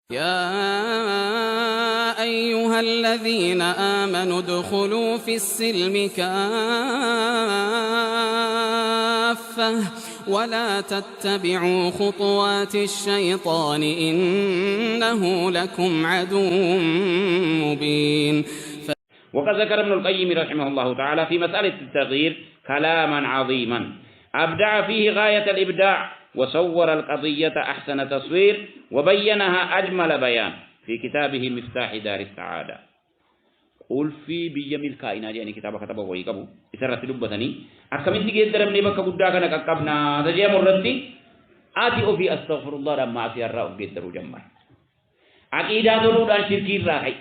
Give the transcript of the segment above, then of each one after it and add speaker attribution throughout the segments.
Speaker 1: يا أيها الذين آمنوا ادخلوا في السلم كافة ولا تتبعوا خطوات الشيطان إنه لكم عدو مبين.
Speaker 2: وقد ذكر ابن القيم رحمه الله تعالى في مسألة التغيير كلاما عظيما أبدع فيه غاية الإبداع، وصور القضية أحسن تصوير، وبينها أجمل بيان في كتابه مفتاح دار السعادة. Qulfii biyya milkaa'inaa jedhanii kitaaba kataba wayii qabu isarratti dubbatanii akkamitti geeddaramnee bakka guddaa kana qaqqabnaa tajaajila irratti ati ofii astaghfirullahdhaan maasiyaa irraa of geeddaruu jammar. Aqiidaa toluudhaan shirkii irraa ka'i.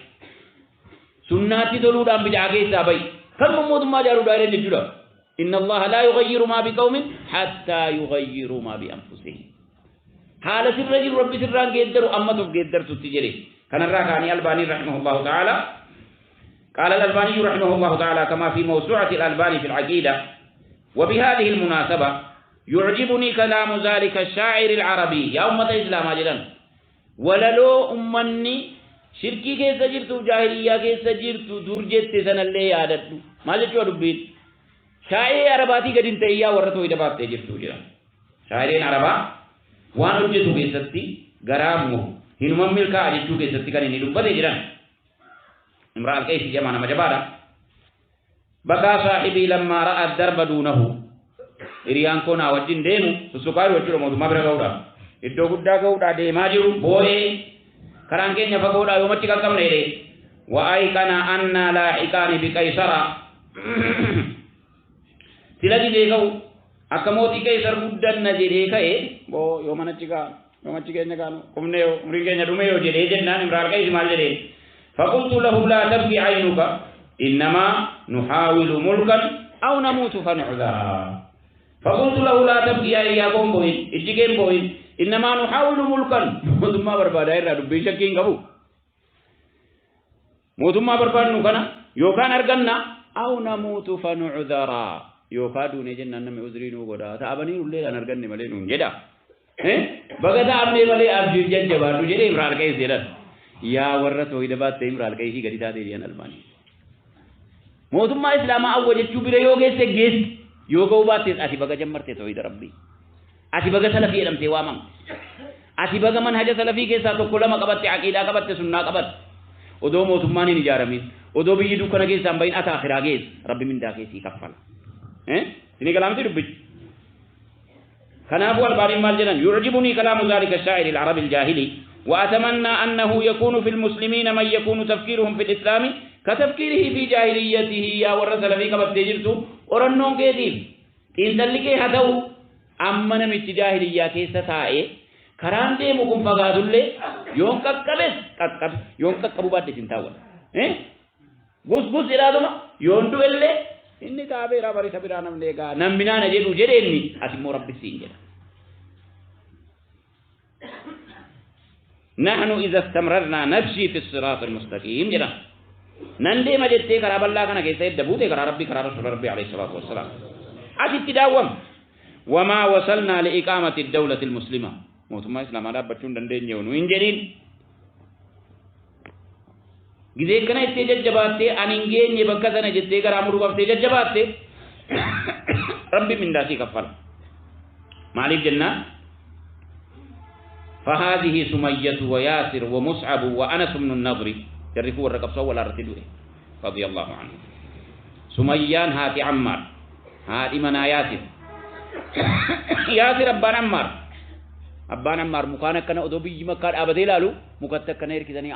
Speaker 2: Sunnaatti toluudhaan bid'aa keessaa ba'i. Kanuma mootummaa ijaaruudhaa jiran jechuudha. Inna Allaha laa yughayyiru maa biqawmin hattaa yughayyiru maa bi'anfusihim. Haala sirra jiru Rabbi sirraan geeddaru ammatu of geeddartutti jedhe. Kanarraa kaanii Albaaniin rahimahullahu ta'ala. قال الألباني رحمه الله تعالى كما في موسوعة الألباني في العقيدة: وبهذه المناسبة يعجبني كلام ذلك الشاعر العربي. يا أمة الإسلام أجلاً وللو أمني شركي كيس جرتو جاهلية كيس جرتو درجت سنة اللي يادتو ما جتوا دبين شاعر عرباتي قد انتهي ورتو إذا بابت جرتو جرا شاعرين عربا وان وجتو كيستي غرامو هنمم ملكا جتو كيستي كان ندبت جرا. امرأة القيس جمعنا مجبارة بكى صاحبي لما رأى الدرب دونه. إريان كونا وجين دينو سسوكاري وجلو موضوع ما برا غودا إدو غدا غودا دي ماجرو بوي كران كينيا فغودا يومتي كم نيري وأيقنا أن لاحقان بقيصر سلجي ديكو أكموتي قيصر غدن نجري كاي بو يومنا تشيكا يومتي كينيا كانو كمنيو مرين كينيا دوميو جري جنان امرأة القيس مال جري. فقلت له لا تبكي عينك إنما نحاول ملكا أو نموت فنعذا. فقلت له لا تبكي يا قوم بوين إجيكين بوين إنما نحاول ملكا موتما بربادا إرى دبي شكين قبو موتما برباد نكنا يوكان أرغنا أو نموت فنعذرا يوكا دوني جنة نمي عذرين وقدا تأبني الليل أن أرغني ملين جدا بغتا أبني ملي أبجي جنجبار نجري إمرار كيس جدا yaa warra tooyida baatte Imraal Qaysii gadi taatee jedhan Albaanii. Mootummaa Islaamaa awwa jechuu bira yoo geesse geessi yoo ga'uu baattees ati baga jammarte tooyida Rabbii. Ati baga salafii jedhamtee waamamte. Ati baga manhaja salafii keessaa tokko lama qabatte aqiidaa qabatte sunnaa qabatte. Odoo mootummaan hin ijaaramin odoo biyyi dukkana keessaa hin bahin ata akhiraa geesse Rabbi mindaa keessii kaffala. Isin kalaamti dubbichi. Kanaafuu Albaaniin maal jedhan yu'jibunii kalaamu zaalika shaa'iri al-arabi al-jaahilii. وأتمنى أنه يكون في المسلمين من يكون تفكيرهم في الإسلام كتفكيره في جاهليته. يا ورث في كما تجرتو أرنون كيدين إن ذلك هدو أما نمت جاهلية كيسة تائي كران دي مكم فقادوا لي يوم كقبس كقب يوم كقبو بعد سنتاول غس غس إرادما يوم دو اللي إني تابي رابري سبيرانا مليكا نمنا نجدو جريني أتمو ربي سينجل. نحن إذا استمررنا نمشي في الصراط المستقيم جنا نندي ما جتة كراب الله كنا كيسة دبوته كرا ربي كرا رسول ربي عليه الصلاة والسلام أتي تداوم وما وصلنا لإقامة الدولة المسلمة موتما إسلام على بتشون دندين يونو إنجرين جزء كنا استيجا جباتة أنينجين يبقى سنة جتة كرا مرو استيجا جباتة ربي من داسي كفر مالك جنة. فهذه سمية وياسر ومصعب وأنس بن النضر يعرفوا الرقب سوى الأرتدوه رضي الله عنه. سميان هاتي عمار هاتي منا ياسر ياسر أبان عمار أبان عمار مكانك كان أدو بيجي مكان أبدي لالو مكتك كان يركزني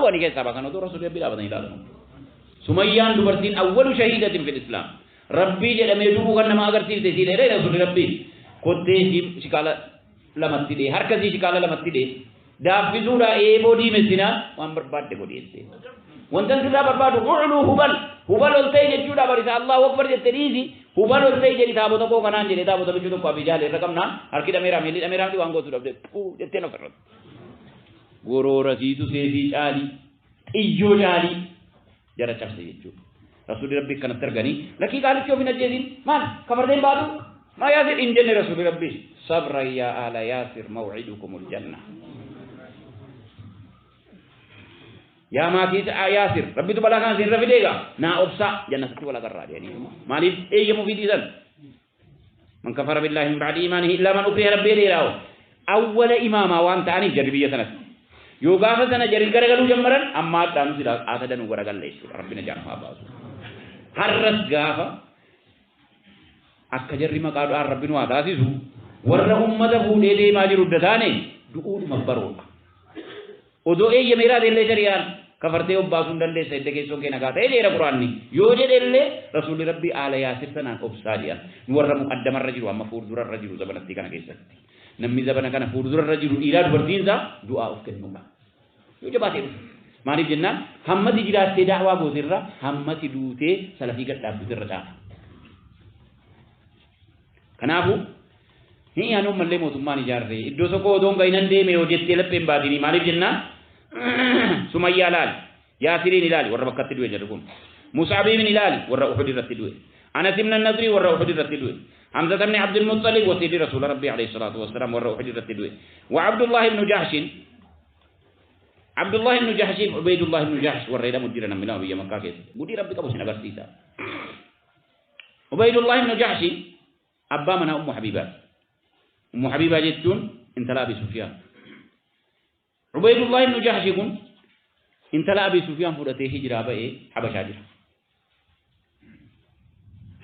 Speaker 2: واني كيس أبا كان أدو رسول ربي أبدي لالو. سميان دبرتين أول شهيدة في الإسلام ربي جل ميدوبو كان ما أقدر تسير رسول ربي كنت شكالا lamatti dhee harka isii shikaala lamatti dhee daaffisuudha eeboo diimessinaan waan barbaadde godhi jette. Wanta sirraa barbaadu ucluu hubal hubal ol ta'e jechuudha barisa Allahu akbar jette dhiisi hubal ol ta'e jedhi taabota koo kanaan jedhe taabota bichuu tokko abijaale irra qabnaan harki dhameeraa miilli dhameeraa waan gootu dhabde puu jettee of irratti. Goroora siitu seefii caalii xiyyoo caalii jara cabse jechuudha. Rasuulli Rabbi kanatti arganii lakkii qaalitti of hin ajjeesin maal kafardeen baatu ما ياسر إن جن رسول ربي صبرا يا آل ياسر موعدكم الجنة. Yaa maatii Yaasir, Rabbitu balaa kana isin irra fideega naa obsaa jannatatti wal agarraa jedhanii maaliif eeyyamu fi dhiisan? Man kafara billaahi min ba'di iimaanihi illaa man ukriha Rabbi jedheera. Awwala imaamaa waan ta'aniif jarri biyya sanatti yoo gaafa sana jarri garagaluu jammaran, amma hadhaanu sila haata danuu garagalle jechuudha. Rabbi na jaanu haa baasu. Har'as gaafa akka jarri maqaa du'aan Rabbi nu haa taasisu, warra ummata fuudhee deemaa jiru adda taane du'uudhuma baroodha. Odoo eeyyameeraa illee shari'aan kafartee obbaasuu hin dandeessa, hidda keessoon kee nagaa ta'ee jedheera Quraanni. Yoo jedhe illee Rasuulli Rabbii aala Yaasir sanaan obsaa jedhan. Nu warra muqaddamarra jiru, amma fuuldurarra jiru zabanattii kana keessatti. Namni zabana kana fuuldurarra jiru dhiiraa dubartiinsaa du'aa of kennuudha. Yoo jabaatee dhufe. Maaliif jennaan, hammati jiraattee da'waa gootirra hammati duutee salafii gad dhaabdutirra caala. Kanaafuu hin anuun mallee mootummaan ijaarree iddoo tokko odoon gahinan deeme yoo jettee lapheen baatinii. Maaliif jennaan, Sumayyaa ilaali, Yaasiriin ilaali, warra bakkatti du'e jedhu kun, Mus'abiin ilaali, warra Uhud irratti du'e, Anas ibn Nadrii, warra Uhud irratti du'e, Hamza ibn Abdul Muttalib, wasiilii Rasuula Rabbii alayhi salaatu wassalaam, warra Uhud irratti du'e, wa Abdullah ibn Jahshin, Abdullah ibn Jahshiif Ubaydullah ibn Jahsh warra jedhamu jira, namni lama biyya Makkaa keessa gudii Rabbi qabu sin agarsiisa. Ubaydullah ibn Jahshi abbaa manaa Ummu Habiibaati. Ummu Habiibaa jechuun intala Abi Sufyaan. Ubaydullah ibn Jahshi kun intala Abi Sufyaan fudhatee hijiraa ba'ee Habashaa jira.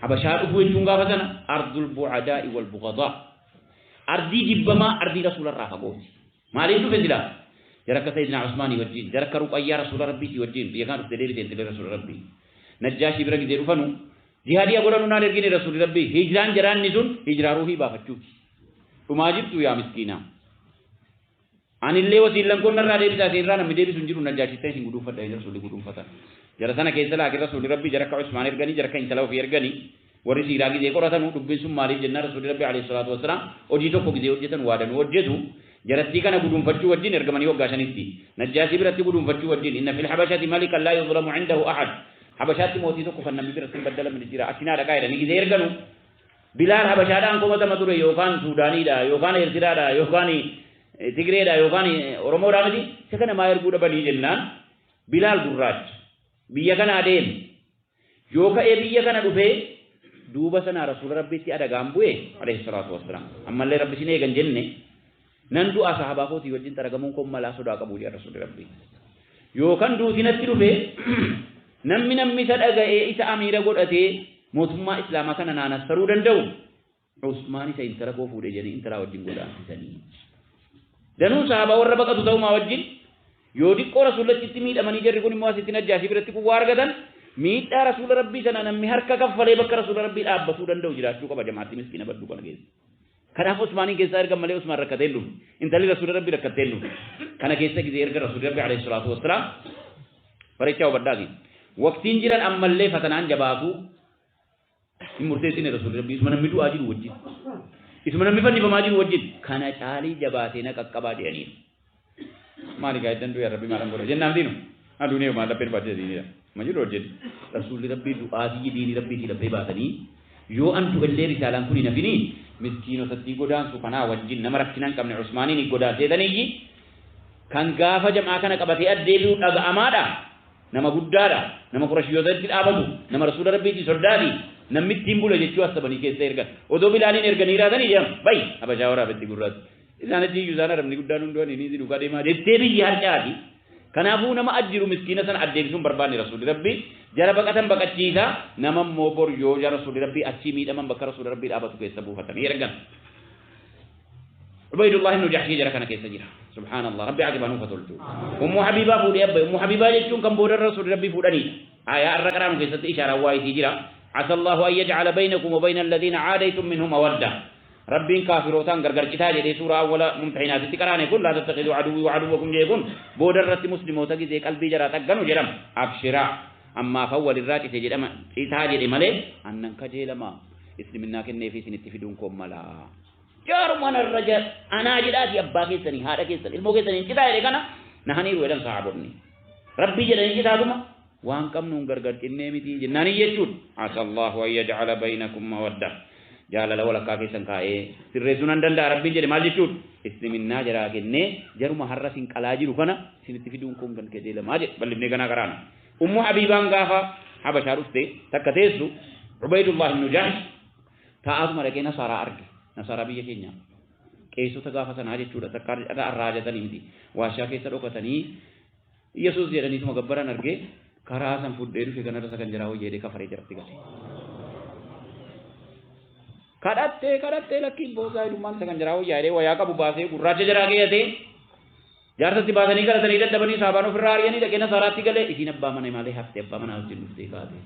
Speaker 2: Habashaa dhufuu jechuun gaafa sana ardul bu'adaa'i wal bugadaa. Ardii jibbamaa, ardii rasuularraa fagooti. Maaliif dhufe silaa? Jara akka Sayyidina Usmaanii wajjin, jara akka Ruqayyaa rasuula Rabbiitii wajjin biyya kana dhufte deebite intalli rasuula Rabbii. Najjaashii bira gizee dhufanu jihaadiya godhanu naan ergine rasuulli Rabbii. Hijraan jaraanni sun hijraa ruuhii baafachuuti. Dhumaa jirtu yaa miskiinaa. Anillee wasiillan kun narraa deebisaa, isin irraa namni deebisu hin jiru, Najjaashitti isin guduunfadha jedhanii rasuulli guduunfatan. Jara sana keessa laakin rasuulli Rabbii jara akka Usmaan erganii, jara akka intala ofii erganii, warri siiraa gizee qoratanu dubbiin sun maaliif jennaan, rasuulli Rabbii alayhi salaatu wassalaam hojii tokko gizee hojjetan waa danuu hojjetu. Jarattii kana guduunfachuu wajjin ergamanii waggaa 5tti Najjaashii biratti guduunfachuu wajjin, inna fil habashati malikan laa yuzlamu indahu ahad, Habashaatti mootii tokko kan namni biratti hin baddalamne jira, achi naa dhaqaa jedhanii gizee erganu, Bilaal Habashaadhaan komatama ture, yookaan Suudaaniidha, yookaan Eertiraadha, yookaan Tigreedha, yookaan Oromoodha miti, isa kana maa erguu dhabanii jennaan, Bilaal gurraacha biyya kana adeeme yoo ka'ee biyya kana dhufee duuba sanaa rasuula Rabbiitti adagaan bu'e alayhi salaatu wassalaam, ammallee Rabbi sin eegan jenne, nan du'a sahabaa kootii wajjin xaragamuun kun malaa sodaa qabu jedha rasuulli Rabbii. Yookaan duuti natti dhufee namni isa dhaga'ee isa amiira godhatee mootummaa islaamaa kana naanassaruu danda'u Usmaan isa intala koo fuudhee jedhanii intalaa wajjin godaansisanii. Danuun sahabaa warra baqatu ta'umaa wajjin yoo diqqoo rasuulachitti miidhamanii, jarri kun immoo asitti Najjaashii biratti quwwaa argatan, miidhaa rasuula Rabbii sana namni harka kaffalee bakka rasuula Rabbii dhaabbatuu danda'u jiraachuu qaba jamaatti miskiina badduu kana keessa. Kanaaf Usmaaniin keessaa ergan malee Usmaan rakkatee hin dhufne. Intalli rasuula Rabbii rakkattee hin dhufne. Kana keessa gizee erga rasuulli Rabbii alayhi salaatu wassalaam bareechaa hubadhaati. Waqtiin jiran ammallee fatanaan jabaatu hin murteessine rasuulli Rabbii, isuma namni du'aa jiru wajjin. Isuma namni fannifamaa jiru wajjin kana caalii jabaatee na qaqqabaa jedhaniiru. Maali gaa iddan du'e Rabbi maalan godha jennaan diinu. Aduun eewu maal lapheen baatee diinidha. Ma jiru hojjetu. Rasuulli Rabbii du'aatii diinii Rabbiitii laphee baatanii yoo an du'ellee risaalaan kun hin hafinii miskiinotatti godaansu kanaa wajjin nama rakkina hin qabne Usmaaniin godaanseetaniyyi kan gaafa jam'aa kana qabatee addeebi'u dhaga'amaadha. Nama guddaadha. Nama Qurashiyyootatti dhaabatu. Nama rasuula Rabbiitii soddaati. Namni ittiin bula jechuu asabanii keessa ergan. Odoo Bilaaliin erganii raatanii jedhamu. Bay Habashaa waraabetti gurraatti. Isaan achi iyyuu isaan arabni guddaan hunduu ani ni duukaa deemaa jettee biyyi harcaati. Kanaafuu nama ajjiru miskiina sana addeebisuun barbaanne rasuulli Rabbii, jara baqatan baqachiisa, nama immoo bor yoo jara rasuulli Rabbii achii miidhaman bakka rasuula Rabbii dhaabatu keessa buufatanii ergan. Ubaydullah ibn Jahshii jara kana keessa jira. Subhaanallah, Rabbi aqibaa nuuf haa tolchu. Ummu Habiibaa fuudhee abba. Ummu Habiibaa jechuun kan boodarra rasuulli Rabbii fuudhaniidha. Aayaa arra qaraanu keessatti ishaaraan waa isii jira. Asa Allahu an yaj'ala baynakum wa bayna alladhiina caadaytum minhum mawadda. Rabbiin kaafirootaan gargar citaa jedhee suuraa awwala mumtaxinaatitti qaraane kun, laa tattakhiduu aduwwii wa aduwwakum jedhe kun, booda irratti muslimoota gizee qalbii jaraa xagganu jedhama. Abshiraa. Ammaafan walirraa cite jedhama, citaa jedhe malee annan kajeelama isliminnaa kenneefi isinitti fiduun koon malaa. Jaaruma narra anaa jedhaati abbaa keessanii, haadha keessan, ilmoo keessanii citaa jedhe kana nahaniiru jedhan sahaabonni. Rabbii jedhanii citaatuma waan qabnuun gargar cinnee miti jennaanii jechuudha. Asallahu an yaj'ala baynakum mawadda. Jaalala walakkaa keessan kaa'ee sirreessuu nan danda'a Rabbiin jedhe maal jechuudha? Isliminnaa jaraa kennee jaruma har'a sin qalaa jiru kana isinitti fiduun kun kan kejeelamaa jedhe bal'ifnee ganaa karaana. Ummu Habiibaan gaafa Habashaa dhufte takka teessu Ubaydullah ibn Jahsh taa'aatuma dhaqee Nasaaraa arge. Nasaaraa biyya keenya qeessota gaafa sanaa jechuudha takka arraajatanii miti waashaa keessa dhokatanii Yesuus jedhaniituma gabbaran argee karaa san fudhee dhufe kanarra isa kan jiraa hojii jedhee kafaree jaratti gale. Kadhattee kadhattee lakkiin boosaa hidhummaan isa kan jiraa hojii jedhee wayaa qabu baasee gurraacha jaraa keeyyatee jaarsatti baasanii kadhatanii dadhabanii saabaan ofirraa ari'anii dhaqee Nasaaraatti galee isiin abbaa mana malee haftee abbaa manaa wajjin dhuftee kaate.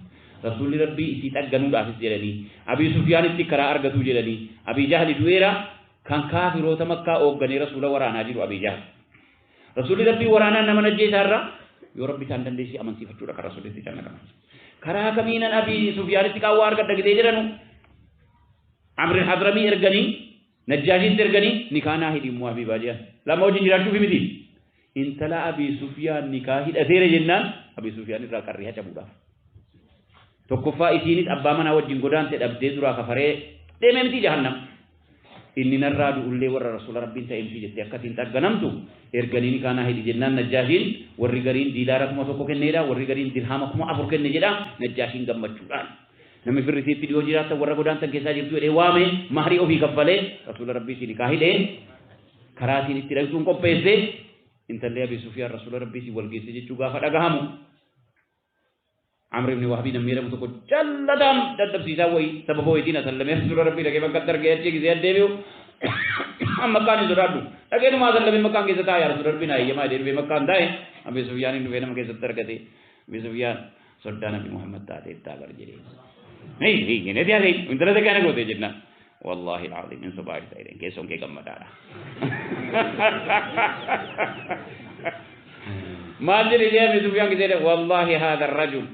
Speaker 2: Rasuulli Rabbii isii xagganuudhaafis jedhanii Abii Sufyaanitti karaa argatuu jedhanii Abii Jahli du'eera kan kaafiroota Makkaa oogganee rasuula waraanaa jiru Abii Jahl. Rasuulli Rabbii waraanaan nama najjeesaa irraa yoo Rabbi isaan dandeessise amansiifachuudha kan rasuulli itti isaan naqaman. Karaa kamiinan Abii Sufyaanitti qaawwaa argadha gidee jedhanu Amri Hadramii erganii Najjaashiitti erganii nikaa naa hidhi immoo Habiibaa jedhan. Lama wajjin jiraachuufi miti. Intala Abii Sufyaan nikaa hidhateera jennaan Abii Sufyaan irraa qarrii hacabuudhaaf. Tokkoffaa isiinis abbaa manaa wajjin godaante dhabdee duraa kafaree deemee miti jahannam. Inni narraa du'ullee warra rasuula Rabbiin ta'e miti jettee akkasiin xagganamtu erganii nikaa naa hidhi jennaan Najjaashiin warri gariin diilaara 1000 kenneedha warri gariin dirhaama 4000 kenne jedha Najjaashiin gammachuudhaan. Namni firri isiitti dhiyoo jiraattan warra godaantan keessaa jirtu jedhee waame mahrii ofii kaffalee rasuula Rabbii isii nikaa hidhee karaa isiin itti dhaqxuun qopheesse intalli Abii Sufyaan rasuula Rabbii isii wal geesse jechuu gaafa dhagahamu Amr ibn Wahbii namni jedhamu tokko jallataan dadhabsiisaa wayii sababa wayiitiin asallamee rasuula Rabbii dhaqee bakka argee achii gisee addeebi'u amma makkaan hin sodaadhu dhaqee numaa asallamee makkaan keessa taa'e rasuula Rabbii naa eeyyamaa jedhee dhufee makkaan taa'e Abii Sufyaan hin dhufee nama keessatti argate Abii Sufyaan soddaa Nabi Muhammad taatee taa bar jedhee. Hei hei jedhee dhiyaate intala takka na goote jennaan. Wallaahi alazim hin sobaa jirta jedheen keessoon kee gammadaadha. Maal jedhe jedhee Abi Sufyaan gisee jedhe wallaahi haadha rajul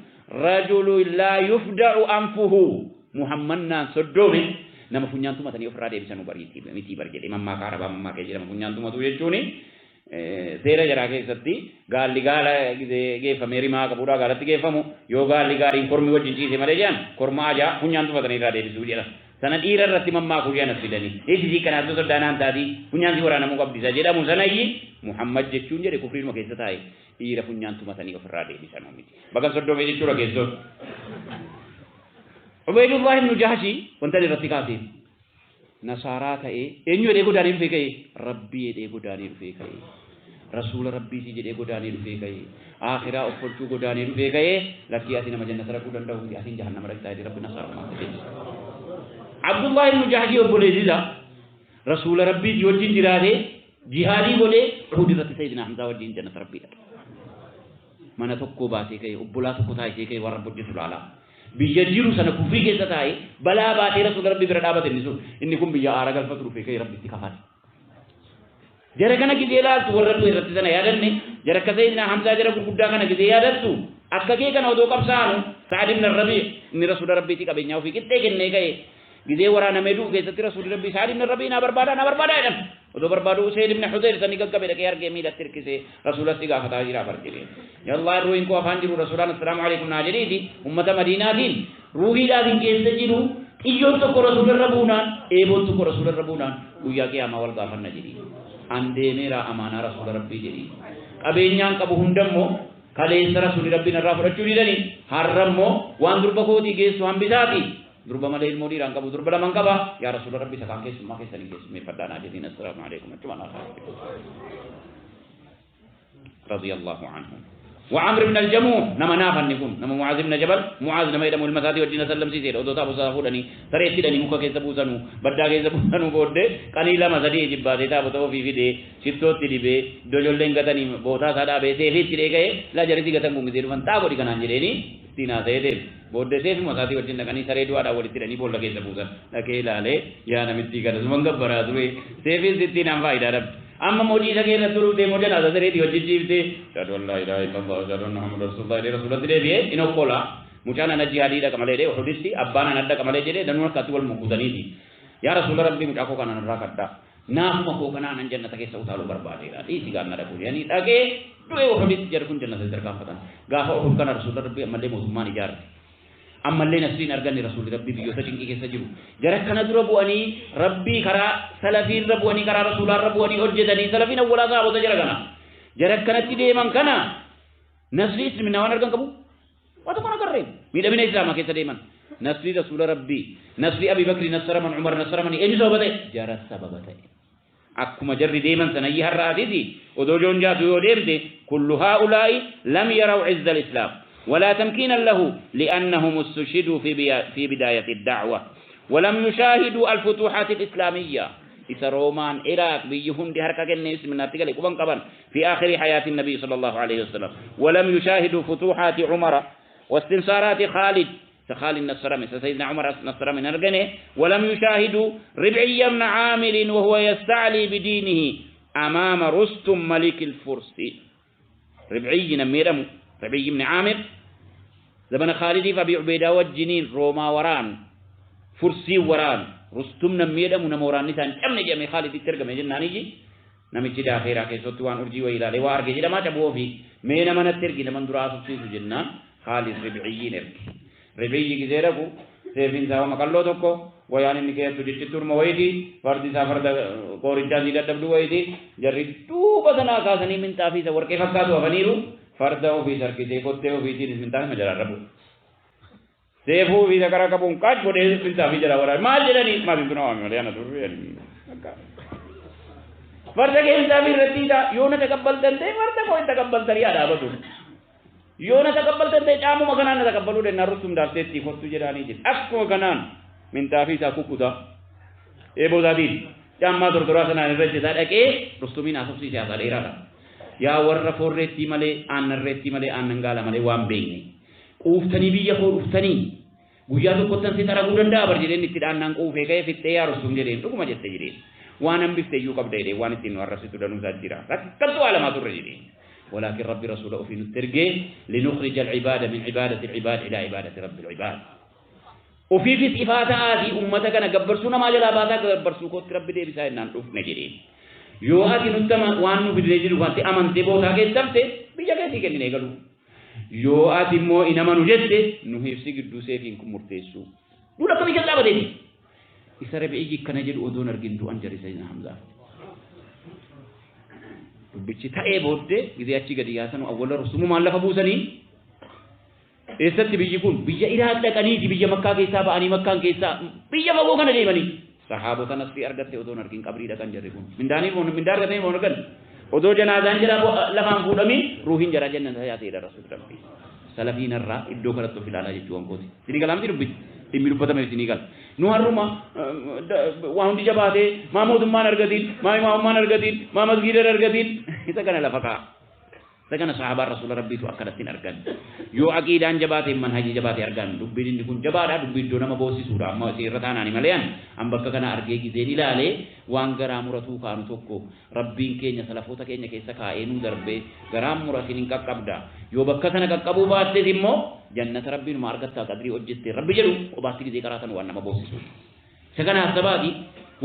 Speaker 2: rajulu laa yufda'u anfuhu Muhammad naan soddoome nama funyaan tumatanii ofirraa deebisanu bariitii miti bar jedhe mammaaka arabaa mammaakee jedhama funyaan tumatu jechuuni Seera jaraa keessatti gaalli gaala gizee geeffamee rimaa qabuudhaa gaalatti geeffamu yoo gaalli gaariin kormi wajjin ciise malee jedhan korma ajaa funyaan tufatanii irraa deebisuu jedhan. Sana dhiira irratti mammaakuu jedhan as fidanii. Isisii kanaattuu soddaa naan taatii funyaan si waraanamuu qabdi isa jedhamu sanayyi Muhammad jechuun jedhe kufriinuma keessa taa'e dhiira funyaan tumatanii ofirraa deebisanuu miti. Bagan soddoomee jechuudha keessoon. Ubaydullah ibn Jahshi wanta inni irratti kaaseef. Nasaaraa ta'ee eenyu jedhee godaanee dhufee ka'ee? Rabbii jedhee godaanee dhufee ka'ee. Rasuula Rabbiitii jedhee godaanee dhufee ka'ee. Aakhiraa offolchuu godaanee dhufee ka'ee. Lakkii ati nama jannata dhaquu danda'u miti atiin jahannama dhaqxaa jedhee Rabbi nasaarummaa itti deebise. Abdullah ibnu Jahshii obboleessi isaa Rasuula Rabbiitii wajjin jiraatee jihaadii godhee Uhud irratti Sayyidina Hamzaa wajjin jannata Rabbii dhaqe. Mana tokkoo baasee ka'ee obbolaa tokko taasisee ka'ee waan Rabbi hojjetu laalaa. Biyya jiru sana kufrii keessa taa'ee balaa baatee Rasuula Rabbii bira dhaabate inni sun. Inni kun biyya aara galfatu dhufee ka'ee Rabbitti kafare. Jara kana gizee laaltu warra du'e irratti sana yaadanne jara akka Sayyidina Hamzaa jara gurguddaa kana gizee yaadattu akka kee kana odoo qabsaa'anu Sa'ad ibn Rabii inni Rasuula Rabbiitii qabeenyaa ofii qixxee kennee ka'e Gizee waraanamee du'u keessatti Rasuulli Rabbii Sa'ad ibn Rabii naa barbaadaa naa barbaadaa jedhan. Odoo barbaaduu Usayd ibn Hudayr sanii qaqqabe dhaqee argee miilatti hirkisee Rasuulatti gaafataa jira bar jedheen. Ya Allah ruuhiin koo afaan jiru Rasuulaan assalaamu alaikum naa jedhiiti ummata Madiinaatiin ruuhiidhaatiin keessa jiru xiyyoon tokko Rasuula irra buunaan eeboon tokko Rasuula irra buunaan guyyaa qiyaamaa wal gaafanna jedhii. An deemeera amaanaa Rasuula Rabbii jedhii. Qabeenyaan qabu hundammoo kaleessa Rasuulli Rabbii narraa fudhachuu didanii har'a immoo waan durba kootii geessu hambisaati Durba malee ilmoo dhiiraa hin qabu durba laman qaba yaa rasuula rabbi isa kaan keessummaa keessanii keessummeeffadhaa naa jedhiin assalaamu alaikum achuma naa radiyallahu anhu وعمر بن الجموح نما نافن نكون نما معاذ بن جبل معاذ نما يدمو المساتي وجينا سلم سيسير odoo taa'u isaa fuudhanii sareetti hidhanii muka keessa buusanuu baddaa keessa buusanuu booddee qanii lama sadii jibbaatee taabota ofii fidee shittootti dibee iddoo ijoolleen gatanii bootaa isaa dhaabee seefiitti hidhee ka'ee laa jarisi gatan kun gisee dhufan taa godhi kanaan jedheeni ittiin haasa'ee deeme. Booddee seefuma isaatii wajjin dhaqanii saree du'aadhaan walitti hidhanii boolla keessa buusan. Dhaqee ilaalee, yaa namittii kana suman gabbaraa ture, seefiin sittii naan faayidaa dhabde. Amma immoo ciisa kee irratti turuuf deemoo janaaza sareetii wajjin ciiftee, ashhadu an laa ilaaha illallah wa ashhadu anna Muhammadan rasuulullah jedhee rasuulatti deebi'ee in okkola. Mucaan ana jihaadii dhaqa malee jedhee Uhuditti, abbaan ana dhaqa malee jedhee danuun harkaatti wal muggutaniiti. Yaa rasuula Rabbii mucaa koo kana narraa kadhaa. Naafuma koo kanaa nan jannata keessa utaaluu barbaadeera. Dhiisi gaanna dhaqu jedhanii dhaqee du'e Uhuditti jarri kun jannata tarkaanfatan. Gaafa Uhud kana Rasuulli Rabbii ammallee mootummaan ijaarte. Ammallee nasriin arganne rasuulli rabbii biyyoota cinqii keessa jiru. Jara kana dura bu'anii rabbii karaa salafiirra bu'anii karaa rasuulaarra bu'anii hojjetanii salafiin awwalaa sahaabota jara kana. Jara kanatti deeman kana nasrii islaaminaa waan argan qabu. Waa tokko agarree miidhamina islaamaa keessa deeman. Nasrii rasuula rabbii, nasrii Abi Bakri nasaraman, Umar nasaraman eenyu sababa ta'e? Jara sababa ta'e. Akkuma jarri deeman sanayyi har'aatiti odoo joonjaatu yoo deemte kullu haa'ulaa'i lam yaraw izza al-islaam ولا تمكينا له لأنهم استشهدوا في بداية الدعوة ولم يشاهدوا الفتوحات الإسلامية. إذا رومان عراق بيهن دي حركة كنيس من ناتجة قبن قبن في آخر حياة النبي صلى الله عليه وسلم، ولم يشاهدوا فتوحات عمر واستنصارات خالد خالد نصر من سيدنا عمر نصر من أرجنه، ولم يشاهدوا ربعي بن عامر وهو يستعلي بدينه أمام رستم ملك الفرس. ربعي نميرم ربعي بن عامر زمن خالد فأبي عبيدة والجنين روما وران فرسي وران رستم نميرم ونموران نسان كم نجي من خالد الترجمة جنانيجي نمشي داخل كي ستوان أرجي وإلى لوار كي ما تبوه في مين من الترجمة من دراسة في جنان خالد ربعي نرك ربعي كذيركو سيفين سوا مكالو تكو ويعني نكير تجتي تور مويدي فردي سافر كوريجا زيدا تبدو ويدي جري تو بدنا كاسني من تافي سور كيف كادو أفنيرو فردا وفي سركي سيفوته وفي تين من تافي مجرى ربو سيفو في ذكر كبون كاج بودي من تافي جرى ورا ما جراني ما بينتنا وامي ولا أنا تور يعني فردا كيف تافي رتيدا يونا تقبل تنتي فردا كوي تقبل تريا دابتو yoo na taqabbaltan ta'e caamuma kanaan na taqabbaluu danna rustum daafteetti kottu jedhaanii jedhe. Akkuma kanaan minxaafii isaa kukkutaa eeboo isaatiin caammaa tortoraa sanaan irra hojjetaa dhaqee rustumiin haasofsiise haasaa dheeraadha. Yaa warra foorreettii malee aannanreettii malee aannan gaala malee waan beekne quuftanii biyya koo dhuftanii guyyaa tokkottan si taraguu danda'a bar jedheen itti dhaannaan quufee ka'ee fixxee yaa rustum jedheen dhuguma jette jedheen waan hambifte iyyuu qabda jedheen waan ittiin nu arrabsitu danuusaa jira rakkattu waa lamaa turre jedheen. ولكن ربي رسوله في نترجي لنخرج العبادة من عبادة العباد إلى عبادة رب العباد. وفي في صفات هذه أمتك أنا جبرسونا ما جلا باتا جبرسو كنت ربي دي بسائل نان أوف نجرين. يو هذه نتما وانو بدرجة وانت أمن تبو تاكي تبت بيجا كذي كني نقولو. يو هذه مو إنما نجد نهيب سيد دوسي فيكم مرتسو. دولا كم يجلا بدني. إسرائيل بيجي كنجد أدون أرجين دو أنجري سيدنا حمزة. Dubbichi ta'ee booddee gizee achi gadi yaasanu awwala rusumumaan lafa buusanii eessatti biyyi kun biyya Iraaq dhaqaniiti biyya Makkaa keessaa ba'anii Makkaan keessaa biyya fagoo kana deemanii sahaabota nasrii argatte otoo hin argin qabrii dhaqan jarri kun mindaanii mindaa argatanii foon argan odoo janaazaan jara lafaan fuudhamiin ruuhiin jara jannata yaateedha rasuul rabbii salafiin irraa iddoo kanatti of ilaalaa jechuu wankooti isinii galaa miti dubbichi dhimmi dubbatame isinii gala nu har'uma waa hundi jabaatee maa mootummaan argatiin maa imaamummaan argatiin maa masgiidan argatiin isa kana lafa kaa'a isa kana sahaabaan rasuula rabbiitu akkanatti hin argan yoo aqiidaan jabaatee manhajii jabaatee argan dubbiin inni kun jabaadha dubbii iddoo nama boosisuudha amma isin irra taanaani malee an bakka kana argee gizeen ilaalee waan garaa muratuu kaanu tokko rabbiin keenya salafoota keenya keessa kaa'ee nuu darbee garaan muratiin hin qaqqabda yoo bakka sana qaqqabuu baattes immoo jannata rabbiin ma argattaa qadrii hojjette rabbi jedhu qobaatti gizee qaraatan waan nama boosisuudha isa kana hasabaati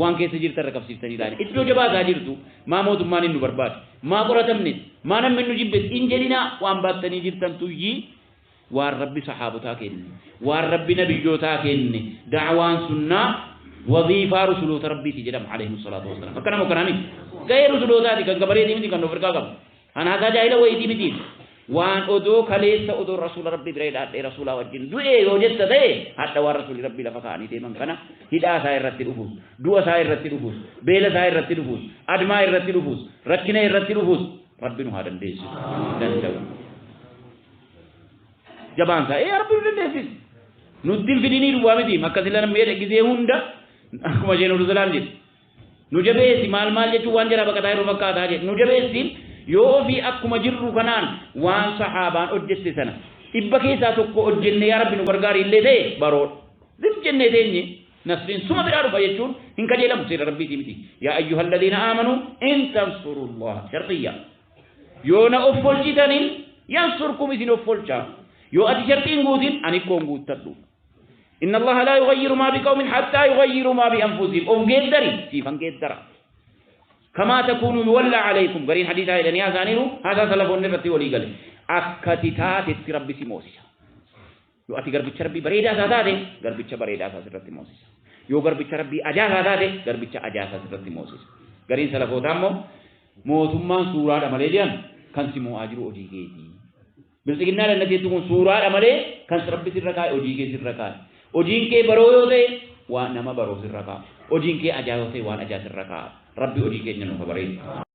Speaker 2: waan keessa jirtan irra qabsiiftanii ilaali iddoo jabaataa jirtu maa mootummaan hin nu barbaadu maa qoratamne maa namni nu jibbe hin jedhinaa waan baattanii jirtan tuyyii waan rabbi sahaabotaa kenne waan rabbi nabiyyootaa kenne da'waan sunnaa waziifaa rusuloota rabbiiti jedhama alayhi salaatu wassalaam akka nama kanaa miti gahee rusulootaati kan gabareetii miti kan of harkaa qabu anaasaa jaahila wayiitii miti waan odoo kaleessa odoo rasuula rabbii bira hidhaadhee rasuulaa wajjin du'ee yoo jetta ta'e hadha waan rasuulli rabbii lafa kaa'anii deeman kana hidhaa isaa irratti dhufuus du'a isaa irratti dhufuus beela isaa irratti dhufuus admaa irratti dhufuus rakkina irratti dhufuus rabbi nu haa dandeessisu danda'u jabaan isaa ee rabbi nu dandeessisu nutti hin fidinii duwwaa miti akka sila namni jedhe gizee hunda akkuma isheen oduu salaam jedhe nu jabeessi maal maal jechuun waan jaraa baqataa yeroo fakkaataa jedhe nu jabeessi yoo ofii akkuma jirru kanaan waan sahaabaan hojjette sana dhibba keessaa tokko hojjenne yaa rabbi nu gargaari illee ta'e baroodha zim jennee teenye nasriin suma biraa dhufa jechuun hin kajeelamu seera rabbiitii miti yaa ayyuha alladhiina aamanuu in tansurullaha sharxiyya yoo na of folchitaniin yansurkum isin of folchaa yoo ati sharxii hin guutin ani koo hin guuttadhu إن الله لا يغير ما بقوم حتى يغيروا ما بأنفسهم أو جدري سيفن جدرا كما تكونوا يولى عليكم قرين حديث هذا نيا ثانيرو هذا سلفون نرتي ولي قال أكتتات ربي سيموسيسا Yoo ati garbicha Rabbii bareedaa isaa taate, garbicha bareedaa isaa sirratti moosisa. Yoo garbicha Rabbii ajaa isaa taate, garbicha ajaa isaa sirratti moosisa. Gariin salafootaa immoo mootummaan suuraadha malee jedhan, kan si moo'aa jiru hojii keetii. Bilxiginnaa dandateettu kun suuraadha malee kan Rabbi sirra kaa'e hojii kee sirra kaa'e. Hojiin kee baroo yoo ta'e waan nama baroo sirra kaa'a. Hojiin kee ajaa yoo ta'e waan ajaa sirra kaa'a. Rabbi hojii keenya nuuf haa bareechu.